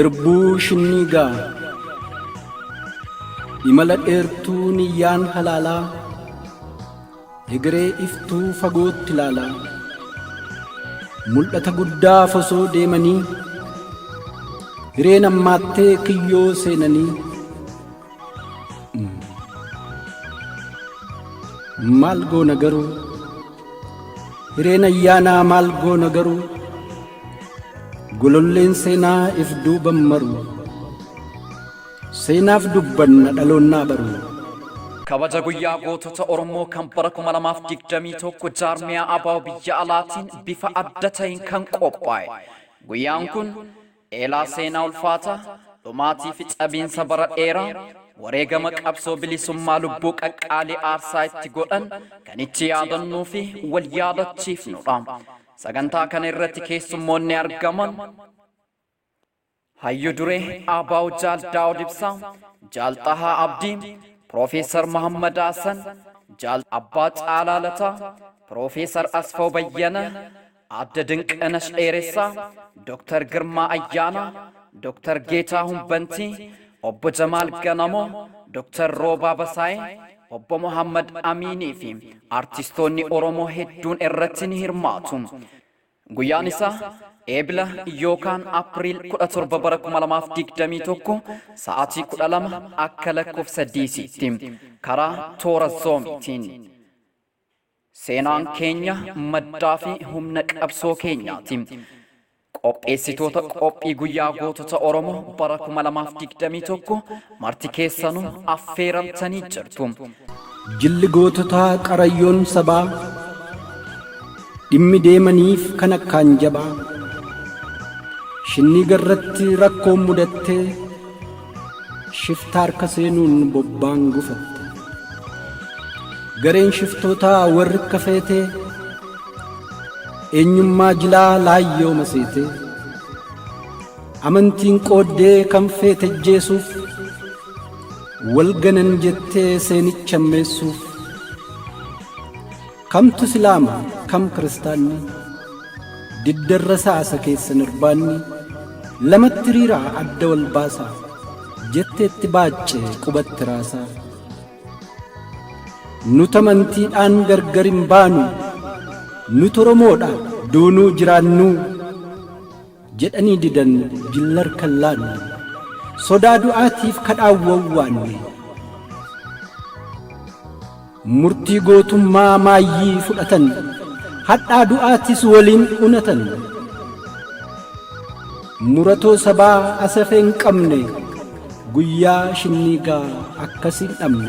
Irbuu Shinniigaa Imala dheertuu niyyaan halaalaa Hegeree iftuu fagootti ilaalaa Mul'ata guddaaf osoo deemanii Hireen hammaattee kiyyoo seenanii Maal goona garuu Hireen ayyaanaa maal goona garuu Gololleen seenaa if duuban maru Seenaaf dubbanna dhaloonnaa baru. Kabaja Guyyaa Gootota Oromoo kan bara 2021 jaarmiyaa ABO biyya alaatiin bifa adda ta'een kan qophaa'e. Guyyaan kun Eelaa seenaa ulfaataa, dhumaatii fi cabiinsa bara dheeraa, wareegama qabsoo bilisummaa lubbuu qaqqaalii aarsaa itti godhan kan itti yaadannuu fi wal yaadachiifnudha. Sagantaa kana irratti keessummoonni argaman Hayyu Duree ABO Jaal Daawud Ibsaa, Jaal Xahaa Abdii, Piroofeesar Mahammad Hasan, Jaal Abbaa Caalaa Lataa, Piroofeesar Asfaw Bayyana, Aadde Dinqinash Dheeressaa, Dr. Girmaa Ayyaanaa, Dr. Geetaahun Bantii, Obbo Jamaal Ganamoo, Dr. Roobaa Basaayee, Obbo Mohammad Amiinii fi artistoonni Oromoo hedduun irratti ni hirmaatu. Guyyaan isaa Eebila yookaan April 17 bara 2021 sa'aatii 12 akka lakkoofsa DCtti karaa toora Zoomiitiin. Seenaan keenya maddaa fi humna qabsoo keenyaati. Qopheessitoota qophii Guyyaa Gootota Oromoo bara 2021 marti keessanuu affeeramtanii jirtu. Jilli goototaa qarayyoon sabaa Dhimmi deemaniif kan akkaan jabaa Shinniigarratti rakkoon mudattee Shifta harka seenuun bobbaan gufatte. Gareen shiftootaa warri akka feetee Eenyummaa jilaa laayyoo maseetee Amantiin qooddee kan feete ajjeesuuf Wal ganan jettee seenicha ammeessuuf Kamtu Islaama kam kiristaanni Diddarra saasa keessan irbaanni Lamatti hiriiraa adda wal baasaa Jetteetti baacce qubatti raasaa Nut amantiidhaan gargar hin baanu Nut Oromoodha duunuu jiraannuu Jedhanii didan jillar kan laanne Sodaa du'aatiif kadhaan wawwaanne Murtii gootummaa maayyii fudhatan Hadhaa du'aatis waliin unatan Muratoo sabaa asafee hin qabne Guyyaa shinniigaa akkasiin dhabne.